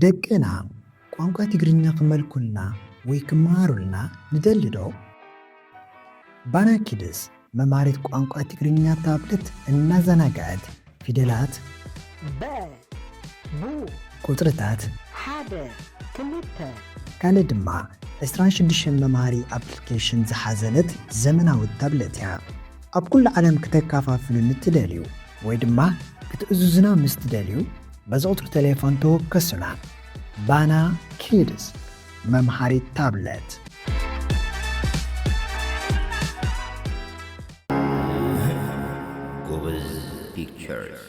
ደቅና ቋንቋ ትግርኛ ክመልኩልና ወይ ክመሃሩልና ንደሊ ዶ? ባና ኪድስ መምሃሪት ቋንቋ ትግርኛ ታብለት እናዘናግዐት ፊደላት፣ በ፣ ቡ፣ ቁጽርታት፣ ሓደ፣ ክልተ፣ ካልእ ድማ ዕስራን ሽዱሽተን መምሃሪ ኣፕሊኬሽን ዝሓዘለት ዘመናዊት ታብለት እያ። ኣብ ኩሉ ዓለም ክተከፋፍሉ ንትደልዩ ወይ ድማ ክትእዝዙና ምስ ትደልዩ፣ በዚ ቁጽሪ ቴሌፎን ተወከሱና። ባና ኪድስ፣ መምሃሪት ታብለት። ጎበዝ ፒክቸርስ።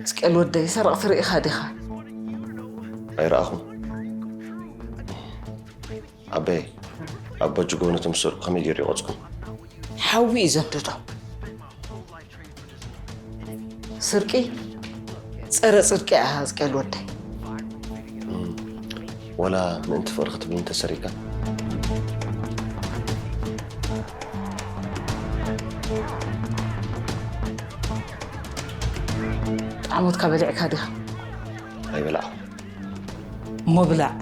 እስቀል ወደይ፣ ሰረቕቲ ርኢኻ ዲኻ? ኣይረኣኹን። ኣበይ? ኣብ በጅጎ ነቶም ዝሰርቁ ከመይ ገይሩ ይቐጽዖም? ሓዊ እዩ ዘንድዶ። ስርቂ ጸረ ጽድቂ እያ፣ ሕዝቅኤል ወደይ። እም፣ ወላ ምእንቲ ፍቕሪ ክትብል እንተሰሪካ? ጣዕሞትካ በሊዕካ ዲኻ? ኣይበላዕኹ። ምብላዕ።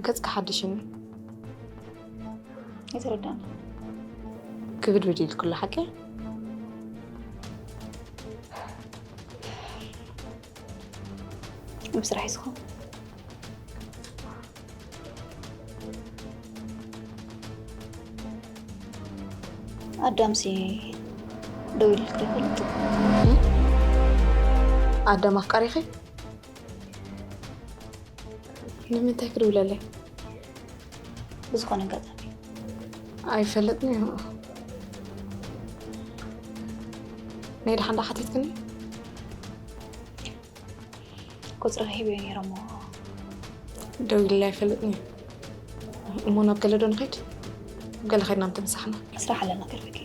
ገጽካ ሓድሽኒ። ኣይተረዳእን። ክብድ ብድ ኢልኩላ ሓቂ? ኣብ ስራሕ እዩ ዝኸውን። ኣዳምሲ ደው ኢልክ ዶ ይፈልጥ? ኣዳም ኣፍቃሪኺ? ንምንታይ ክድውለለይ? ብዝኾነ ኣጋጣሚ። ኣይፈልጥን እየ። ናይ ደሓን ዶ ሓቲትክኒ? ቁጽሪ ሂበዮ ነይረ እሞ። ደዊሉለይ ኣይፈልጥን እየ። እሞ ናብ ገለ ዶ ንኸይድ? ገለ ኸይድና ምተመሳሕና። ስራሕ ኣለና ክልኪ።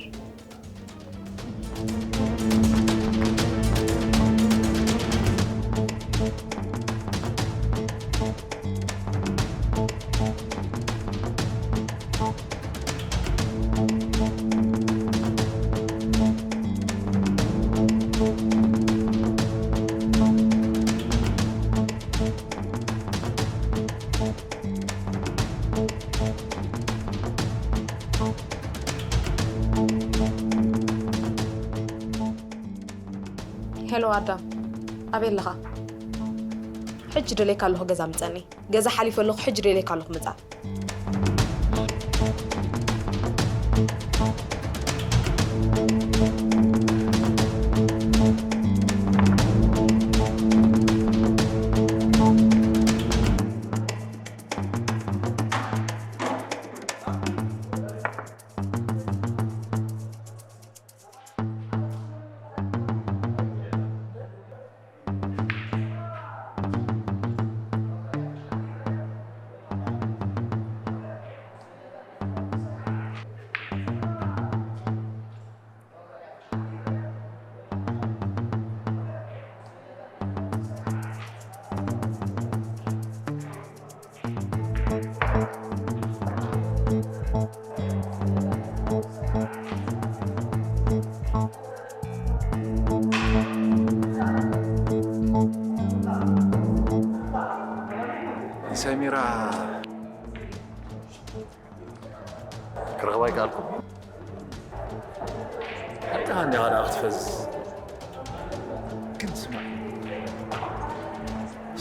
ሄሎ ኣዳም፣ ኣበይ ኣለኻ? ሕጂ ደልየካ ኣለኹ፣ ገዛ ምጸኒ። ገዛ ሓሊፈ ኣለኹ፣ ሕጂ ደልየካ ኣለኹ፣ ምጻእ። ክረኽባ ኣይከኣልኩ። ሓቃ እንዲኻ ደኣ ክትፈዝ። ግን ስማዕ፣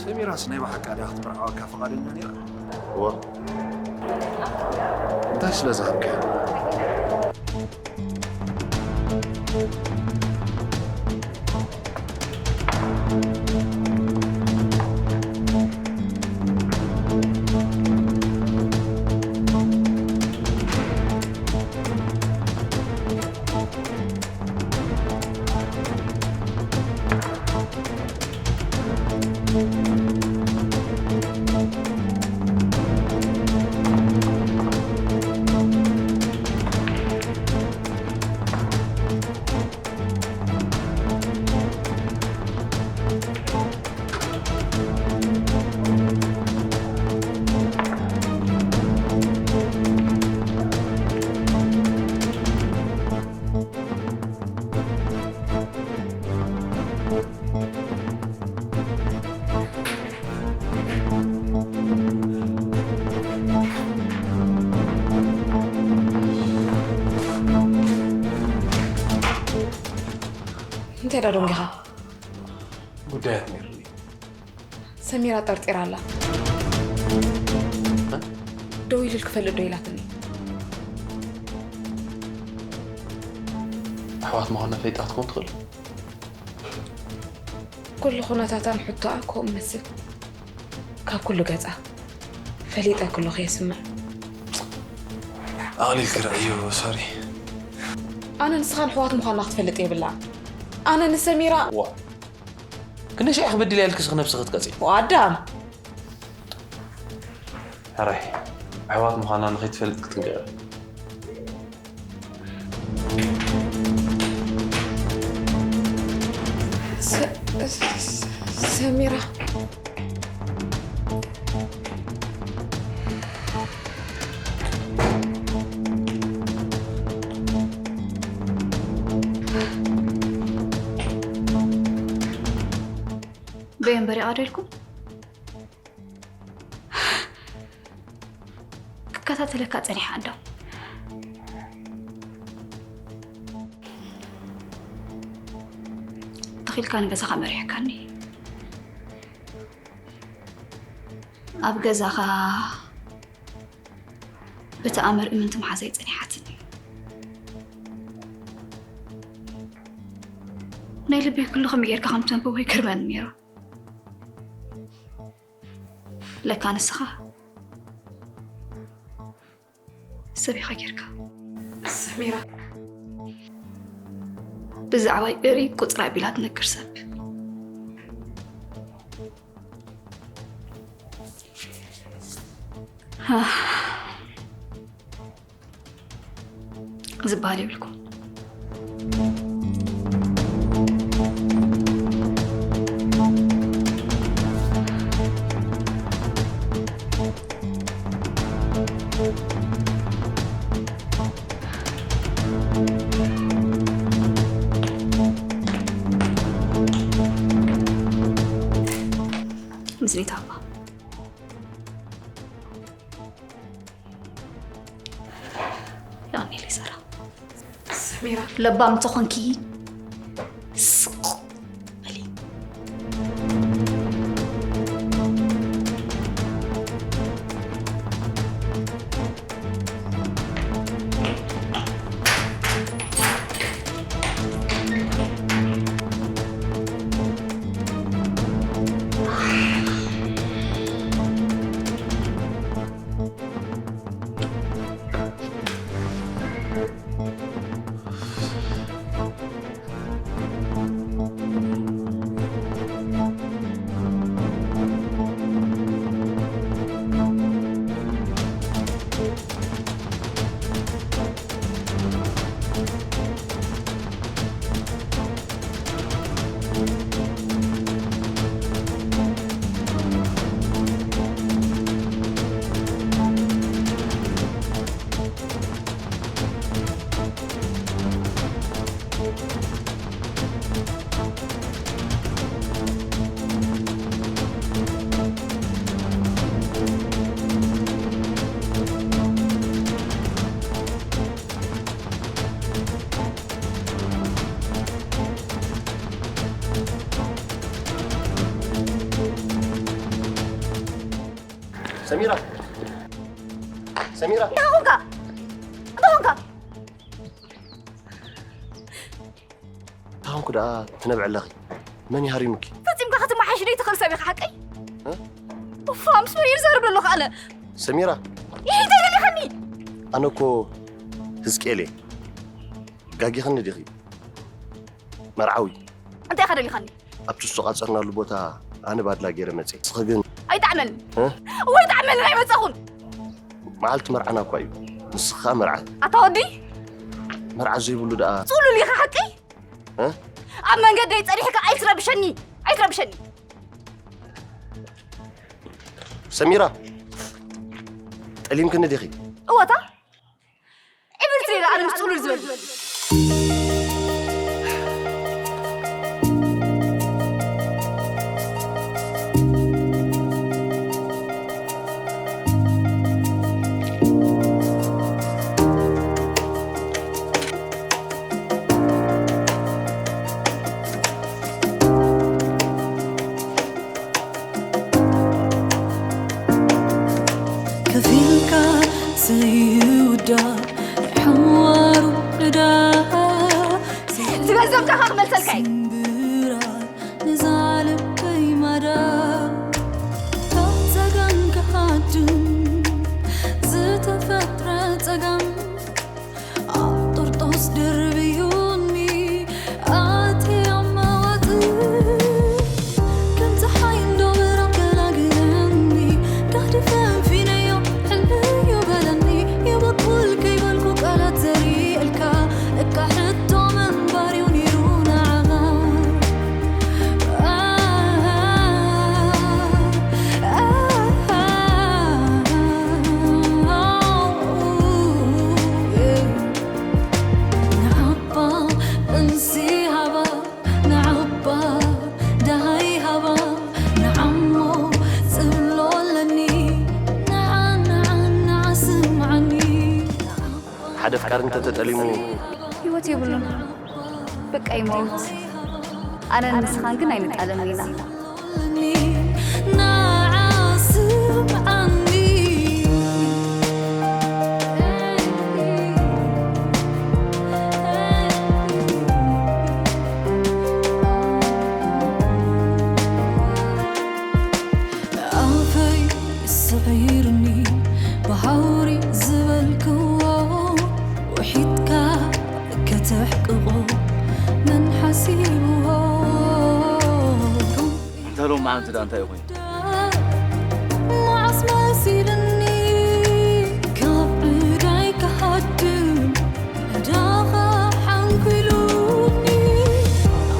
ሰሚራስ ናይ ብሓቃ ድያ ክትምርዓወካ ፍቓደኛ ነይራ? እዋ። እንታይ ስለ ዝሃብካያ? እንታይ ደኣ ደንጊኻ? ጉዳያት ነይሩኒ። ሰሚራ ጠርጢራ ኣላ። እ? ደው ኢሉ ክፈልጥ ዶ ኢላትኒ? ኣሕዋት ምዃንና ፈሊጣ ክትከውን ትኽእል። ኩሉ ኩነታታን ሕቶኣ ከምኡ እመስል። ካብ ኩሉ ገጻ ፈሊጠ ከለኹ እየ ዝስምዕ። ኣቕሊልኪ ርኣዮ፣ ሶሪ። ኣነ ንስኻን ኣሕዋት ምዃንና ክትፈልጥ የብላን። ኣነ ንሰሚራ ዋ። ክንደይ ሽሕ ክበድል እያ ኢልክስ ነብስኺ ክትቀጽዒ? ዋ ኣዳም። ሕራይ፣ ኣሕዋት ምዃንና ንኸይትፈልጥ ክጥንቀቕ እየ። ሰ-፣ ሰ-፣ ሰሚራ። በየን በሪቓ ዶ ኢልኩም? ክከታተለካ ጸኒሐ ኣዳም። ተኺልካ ንገዛኻ መሪሕካኒ። ኣብ ገዛኻ በቲ ኣመር እምንቲ መሓዛይ ጸኒሓትኒ። ናይ ልበይ ኩሉ ከመይ ጌርካ ከም ተንብቦ ይገርመኒ ነይሩ። ለካ ንስኻ ሰብ ኢኻ ጌርካ። ሰሚራ። ብዛዕባይ እርይ ቁጽር ኣቢላ ትነግር ሰብ። ዝበሃል የብልኩም። ምስሌት ኣባ። ያኔ ሊሰራ ሰሚራ። ለባም ተኾንኪ ስቕ በሊ። ሰሚራ፣ ሰሚራ። እንታይ ኾንካ? እንታይ ኾንካ? እንታይ ኾንኩ ደኣ ትነብዕ ኣለኺ? መን ይሃሪሙኪ? ፈጺምካ ክትመሓየሽ ዘይትኽእል ሰብ ኢኻ ሓቀይ? እ? ኡፋ፣ ምስ መን እየ ዝዛረብ ዘለኹ ኣነ? ሰሚራ። ይሄ እንታይ ደሊኻኒ? ኣነ እኮ ህዝቅኤል እየ። ጋጊኽኒ ዲኺ? መርዓዊ። እንታይ ኢኻ ደሊኻኒ? ኣብቲ ዝተቋጸርናሉ ቦታ ኣነ ባድላ ገይረ መጽየ። ንስኺ ግን ኣይጣዕመን። እ? ወይ ጣዕመን ኣይመጻኹን። መዓልቲ መርዓና እኳ እዩ። ንስኻ መርዓት። ኣታ ወዲ። መርዓት ዘይብሉ ደኣ። ጽሉል ኢኻ ሓቂ? እ? ኣብ መንገደይ ጸኒሕካ ኣይትረብሸኒ። ኣይትረብሸኒ። ሰሚራ። ጠሊምክኒ ዲኺ? እወታ። ዕብልቲ ሌላ ኣነ ምስ ጽሉል ዝበል። ከፊልካ ዘይውዳእ ናይ ሓዋሩ ዕዳ። እቲ ገንዘብካ ከ ክመልሰልካ እየ። ስምብራት ነዛ ልበይ ማዳ። ካብ ጸገም ክሃድም ዝተፈጥረ ጸገም ኣብ ጥርጦስ ደርብዩኒ ኣትየ ኣብ መዋጥእ። ከም ጸሓይ እንዶ በራቕ ገላግለኒ፣ ጋህዲ ፈንፊነዮ ሕልምዮ በለኒ። ይበቁል ከይበልኩ ቃላት ዘሪእልካ፣ እካ ሕቶ ምንባርዩ ነይሩ ንዓኻ። ንዓባ እንሲ ሃባ፣ ንዓባ ደሃይ ሃባ፣ ንዓሞ ጽብሎ ኣለኒ። ንዓ፣ ንዓ፣ ንዓ ስምዓኒ። ሓደ ኣፍቃሪ እንተተጠሊሙ ህይወት የብሉን። በቃ ይመውት። ኣነን ንስኻን ግን ኣይንጣለምን ኢና። ንዓ ስምዓኒ። ኣፈይ ስዒርኒ ብሃውሪ ዝበልክዎ፣ ውሒጥካ ከተሕቅቆ መን ሓሲብዎ? እንተ ሎም መዓልቲ ደኣ እንታይ ኮይኑ? መዓስ መሲልኒ ካብ ዕዳይ ክሃድም፣ ዕዳኻ ሓንኪሉኒ።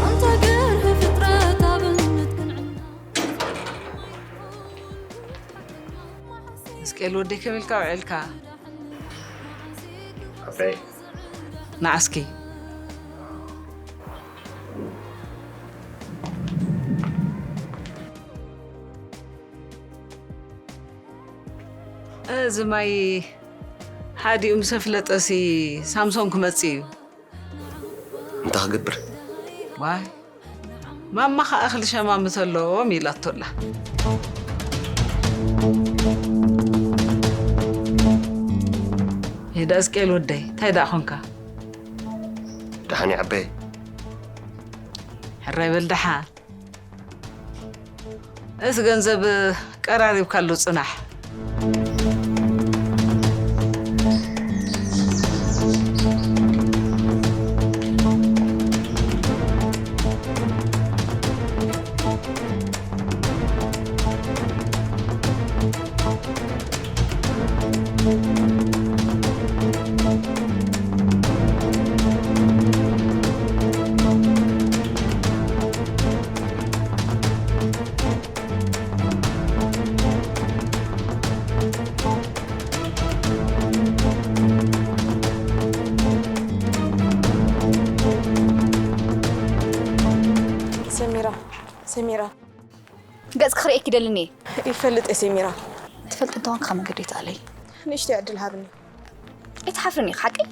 ኣንታ ገርህ ፍጥረት ኣብነት ክንዕና። እስቄል ወደይ ከመይ ኢልካ ውዒልካ? ኣበይ? ንዓስኪ። እዚ ማይ ሓዲኡ ምስ ኣፍለጠሲ ሳምሶን ክመጽእ እዩ። እንታይ ክገብር? ዋይ፣ ማማ ኸኣ እኽሊ ሸማምተሎም ኢላቶ ኣላ። ሄዳ እስቄል ወደይ፣ እንታይ ደኣ ኾንካ? ደሓን እየ ዓበየ። ሕራይ በል ደሓን። እቲ ገንዘብ ቀራሪብካሉ ጽናሕ። ሰሚራ፣ ሰሚራ። ገጽ ክርእየኪ ደልኒ እየ። ይፈልጥ እየ ሰሚራ። ትፈልጥ እንተኾንካ ካብ መንገዲ ኣይትኣለይ። ንእሽተይ ዕድል ሃብኒ። ኣይትሓፍርን ኢኻ ሓቀይ?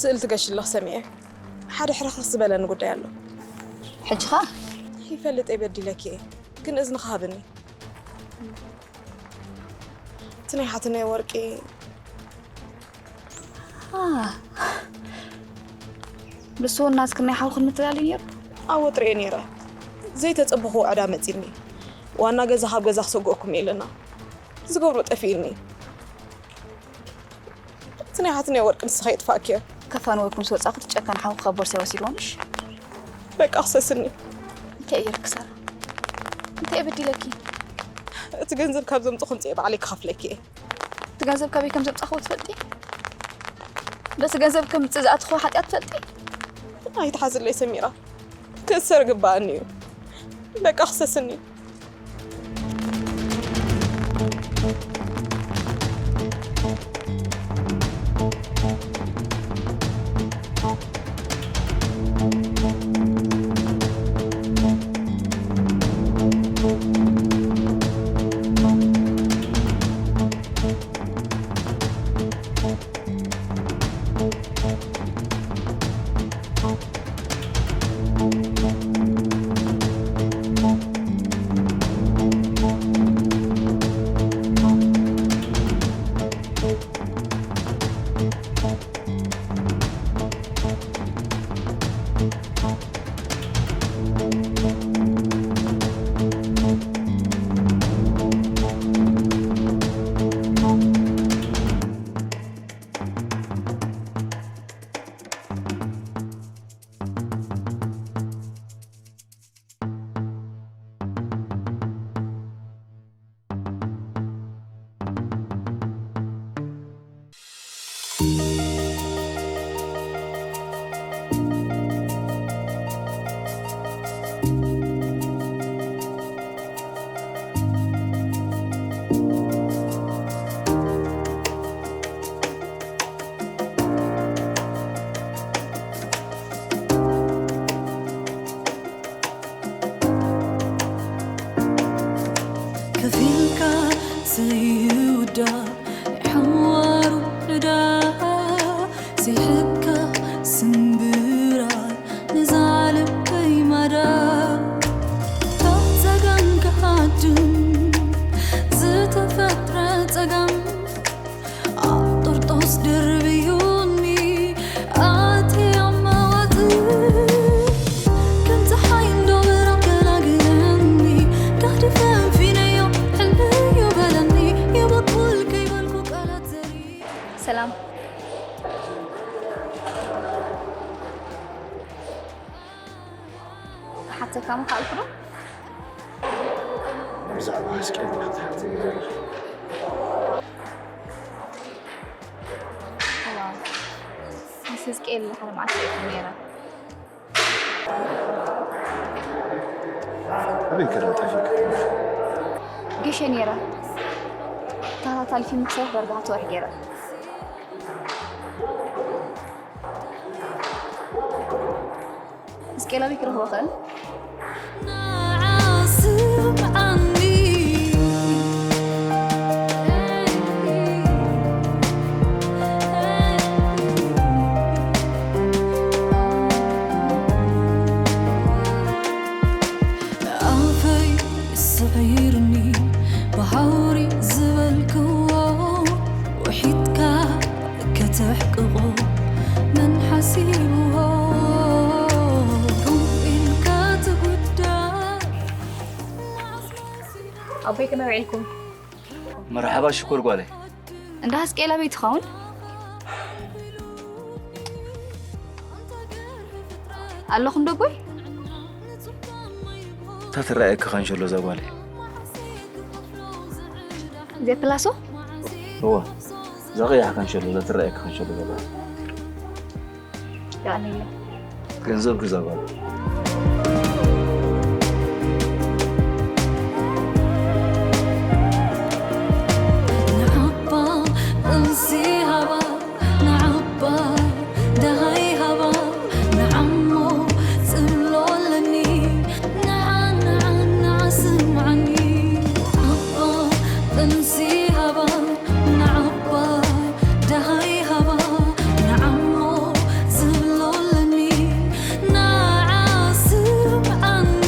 ስእል ትገሽ ኣለኽ ሰሚዐ። ሓደ ሕርኽርኽ ዝበለኒ ጉዳይ ኣሎ። ሕጂ ኸኣ? ይፈልጥ እየ በዲለኪ እየ፣ ግን እዝንኺ ሃብኒ። እቲ ናይ ሓትነይ ወርቂ። ኣህ፣ ንሱ እውን ናትክን ናይ ሓውክን ምትላል እዩ ነይሩ። ኣብ ወጥሪ እየ ነይረ። ዘይተጸበኽዎ ዕዳ መጺኒ። ዋና ገዛ ካብ ገዛ ክሰግኦኩም እየ ኣለና። ዝገብሮ ጠፊእኒ። እቲ ናይ ሓትነይ ወርቂ ንስኻ የጥፋእክዮ። ከፋንወልኩም ዝወጻኹ እቲ ጨካን ሓውኺ ካብ ቦርሳይ ወሲድዎ ምሽ? በቃ ክሰስኒ። እንታይ እየ ርክሳራ? እንታይ እየ በዲለኪ? እቲ ገንዘብ ካብ ዘምጽኹ ምጽኤ ባዕለይ ክኸፍለኪ እየ። እቲ ገንዘብ ካበይ ከም ዘምጻኹዎ ትፈልጢ? በቲ ገንዘብ ከም ዝኣትኹዎ ሓጢኣት ትፈልጢ? ኣይትሓዝለይ ሰሚራ። ክእሰር ግባኣኒ እዩ። በቃ ክሰስኒ። ከፊልካ ዘይውዳእ ናይ ሓዋሩ ዕዳ፣ ዘይሕካ ስምብራት ንዛ ልበይ ማዳ። ካብ ጸገም ክሃድም ዝተፈጥረ ጸገም፣ ኣብ ጥርጦስ ደርብዩኒ ኣትየ ኣብ መዋጥእ። ከም ጸሓይ እንዶ ብራቕ ገላግለኒ፣ ጋህዲ ፈንፊነዮ ሕልመዮ በለኒ፣ ይበቁል ከይበልኩ ቃላት ዘሪ። ሰላም። ክሓተካ ምኽኣልኩ ዶ? ብዛዕባ ሕዝቅኤል ኢኻ ትሓትኒ ዘለኺ። እዋ፣ ምስ ህዝቅኤል ሓደ መዓልቲ ርኢኹም ነይረ። ኣበይ ከ ደኣ ጠፊእካ? ጌሸ ነይረ። ተኸታታሊ ፊልም ክሰርሕ ዳርጋ ክልተ ወርሒ ገይረ። እስቄል ኣበይ ክረኽቦ እኽእል? ንዓ ስምዓኒ። ኣፈይ ስዒርኒ ብሃውሪ ዝበልክዎ፣ ውሒጥካ ከተሕቅቖ መን ሓሲብዎ? ከምኡ ኢልካ ትጉዳእ። ኣቦይ ከመይ ውዒልኩም? መርሓባ ሽኮር ጓለይ። እንዳ ህዝቅኤል ኣበይ ትኸውን? ኣለኹም ዶ ኣቦይ? እታ ትረኣየኪ ካንሸሎ እዛ ጓለይ። እዚኣ ፕላሶ? እወ፣ እዛ ቀያሕ ካንሸሎ፣ እዛ ትረኣየኪ ካንሸሎ እዛ ጓለይ። የቐንየለይ። ገንዘብ ግዛ ጓል። ንዓባ ጥንሲ ሃባ፣ ንዓባ ደሃይ ሃባ፣ ንዓሞ ጽብሎ ኣለኒ። ንዓ፣ ንዓ፣ ንዓ ስምዓኒ። ንዓባ ጥንሲ ሃባ፣ ንዓባ ደሃይ ሃባ፣ ንዓሞ ዝብሎ ኣለኒ፣ ንዓ ስምዓኒ።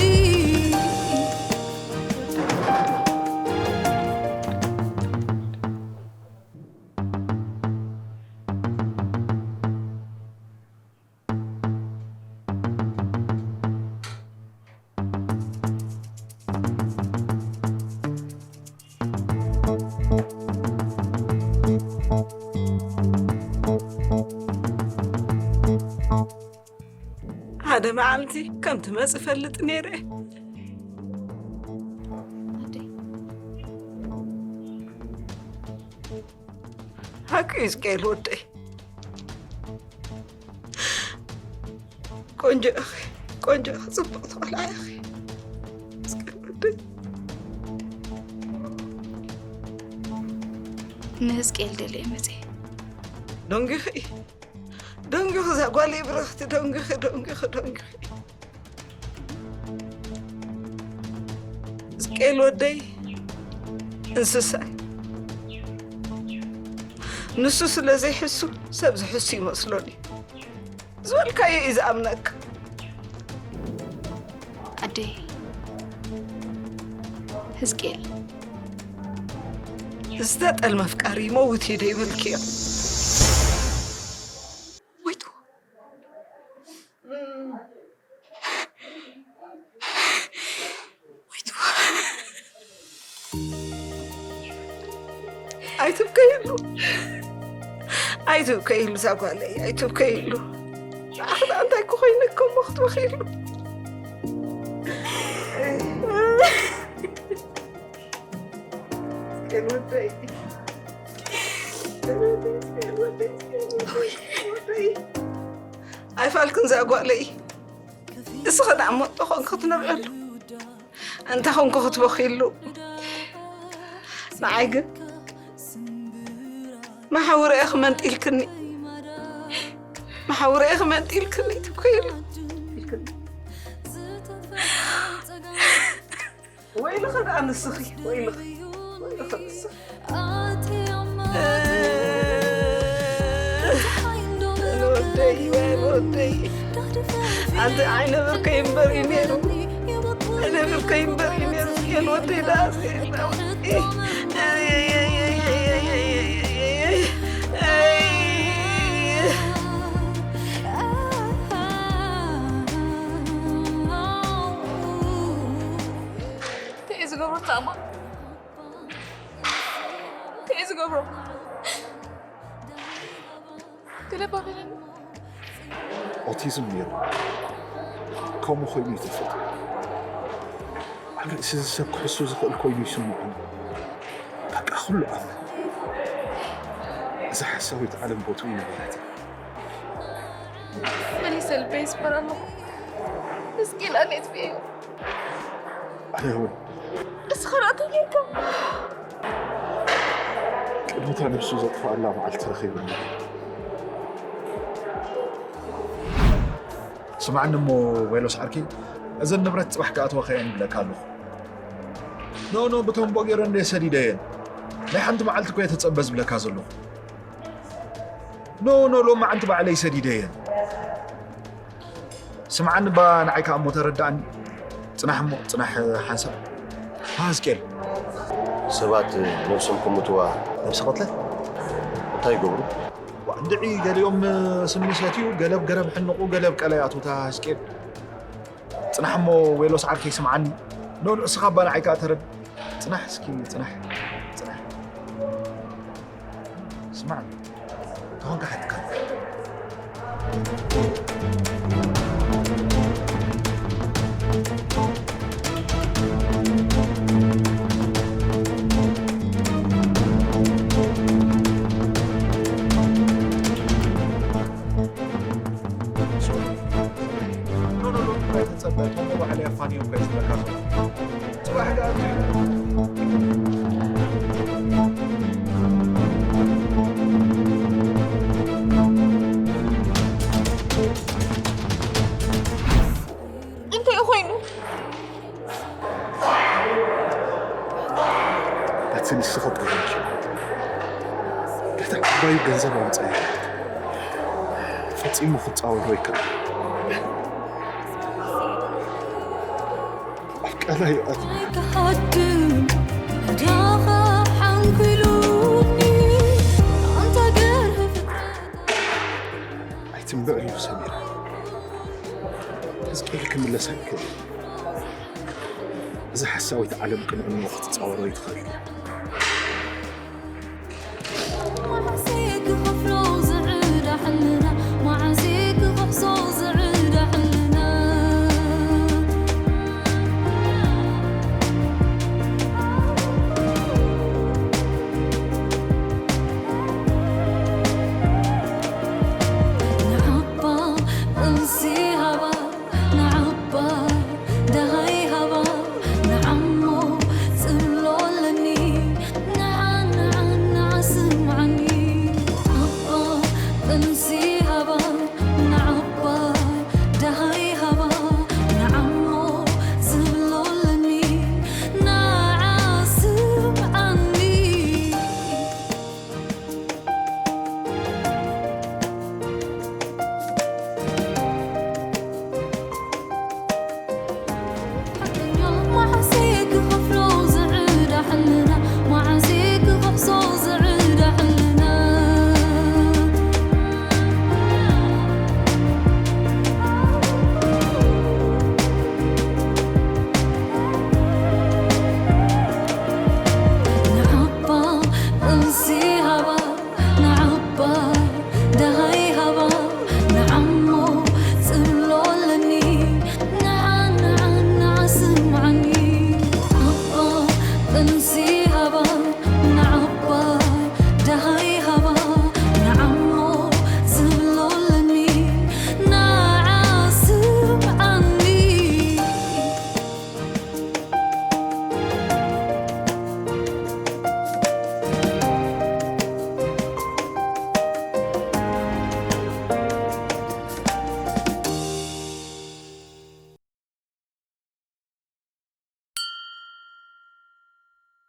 ሓደ መዓልቲ ከም ትመጽእ እፈልጥ ነይረ። ኣደይ። ሓቂ እዩ፣ እስቄል ወደይ። ቆንጆ ኢኺ፣ ቆንጆ ኢኺ፣ ጽብቕቲ ቆልዓ ኢኺ። እስቄል ወደይ። ንህዝቅኤል ደልየ መጽየ። ደንጊኺ፣ ደንጊኺ፣ እዛ ጓለይ ብርኽቲ፣ ደንጊኺ፣ ደንጊኺ፣ ደንጊኺ። እስቄል ወደይ እንስሳ እዩ። ንሱ ስለ ዘይሕሱ ሰብ ዝሕሱ ይመስሎን እዩ። ዝበልካዮ እዩ ዝኣምነካ። ኣደይ፣ ህዝቅኤል። ዝተጠልመ ኣፍቃሪ ይመውት እዩ ዶ ይበልክዮ? ሞይቱ። ሞይቱ። ኣይትብከይሉ። ኣይትብከይሉ፣ እዛ ጓለይ፣ ኣይትብከይሉ። ንዓኺ ደኣ እንታይ ክኾይነኪ እሞ ክትበኽይሉ? እስቄል ወደይ። እስቄል ወደይ፣ እስቄል ወደይ፣ እስቄል ወደይ። ኣይፋልክን እዛ ጓለይ። እስኺ ደኣ እሞ እንታይ ኾንኪ ክትነብዕሉ? እንታይ ኾንኪ ክትበኽይሉ? ንዓይ ግን መሓውረኤ ክመንጢልክኒ፣ መሓውረኤ ክመንጢልክኒ ትብከይሉ። ወይልኺ ደኣ ንስኺ፣ ወይልኺ፣ ወይልኺ ንስኺ። ወይኒ ወደይ፣ ወይኒ ወደይ። ኣንቲ ዓይነ ብርከይ እምበር እዩ ነይሩ። ዓይነ ብርከይ እምበር እዩ ነይሩ። ወይኒ ወደይ ደኣ እንታይ እዩ ዝገብሮ ተኣማ? እንታይ እዩ ዝገብሮ? ገለ ባበለኒ። ኦቲዝም ነይሩ። ከምኡ ኮይኑ እዩ ተፈጢሩ። ኣብ ርእሲ እዚ ሰብ ክሕሱ ዝኽእል ኮይኑ ይስምዖኒ። በቃ ኩሉ ኣብ እዛ ሓሳዊት ዓለም ቦትኡ ይነበረት። መሊሰ ልበይ ይስበር ኣለኹ። እስኪ ኢላ ነጥፍኤ። ኣነ እውን። እስኻ ራእቶ ጌርካ። ቅድሚ እታ ነብሱ ዘጥፍኣላ መዓልቲ ረኺብኒ። ስምዓኒ እሞ ዌሎስ ዓርከይ፣ እዘን ንብረት ጽባሕ ክኣትወካ እየን ይብለካ ኣለኹ። ኖ፣ ኖ፣ ብቶም ቦጌሮ እንደ ሰዲደየን። ናይ ሓንቲ መዓልቲ እኮ እየ ተጸበ ዝብለካ ዘለኹ። ኖ፣ ኖ፣ ሎማዓንቲ ባዕለይ ሰዲደየን። ስምዓኒ እባ ንዓይ ከኣ እሞ ተረድኣኒ። ጽናሕ እሞ፣ ጽናሕ ሓንሳብ። ሃ፣ ህዝቅኤል። ሰባት ነብሶም ክምትዋ ነብሲ ቅትለት እንታይ ይገብሩ? ዋ፣ እንድዒ ገሊኦም ስሚ ሰትዩ፣ ገለ ብ ገረብ ሕንቑ፣ ገለ ብ ቀላይ ኣትውታ ህዝቅኤል። ጽናሕ እሞ ዌሎስ ዓርከይ ስምዓኒ። ኖ፣ ኖ፣ እስኻ እባ ንዓይ ከኣ ተረድ-፣ ጽናሕ እስኪ፣ ጽናሕ፣ ጽናሕ። ስማዕ፣ ተኾንካ ሓትካ። ኖ፣ ኖ፣ ኖ፣ ኣይትጸበ፣ እቶም ባዕለይ ኣፋንዮም ከይስበካ። ጽባሕ ከኣ እንታይ ኮይኑ? በቲ ንስኺ ትገብርዮ ድሕሪ ዓባዩ ገንዘብ ኣውፅኣ ፈፂሙ ክፃወሮ ይከኣል። ኣብ ቀላይ ኣትዩ ኣይትሃድም፣ ዕዳኻ ሓንኪሉኒ፣ ኣንታ ገርህ ፍጥረት። ኣይትንብዕሉ ሰሚራ፣ ህዝቅኤል ክምለስ ኣይክእልን። እዛ ሓሳዊት ዓለም ቅንዕንኡ ክትጻወሮ ኣይትኽእል።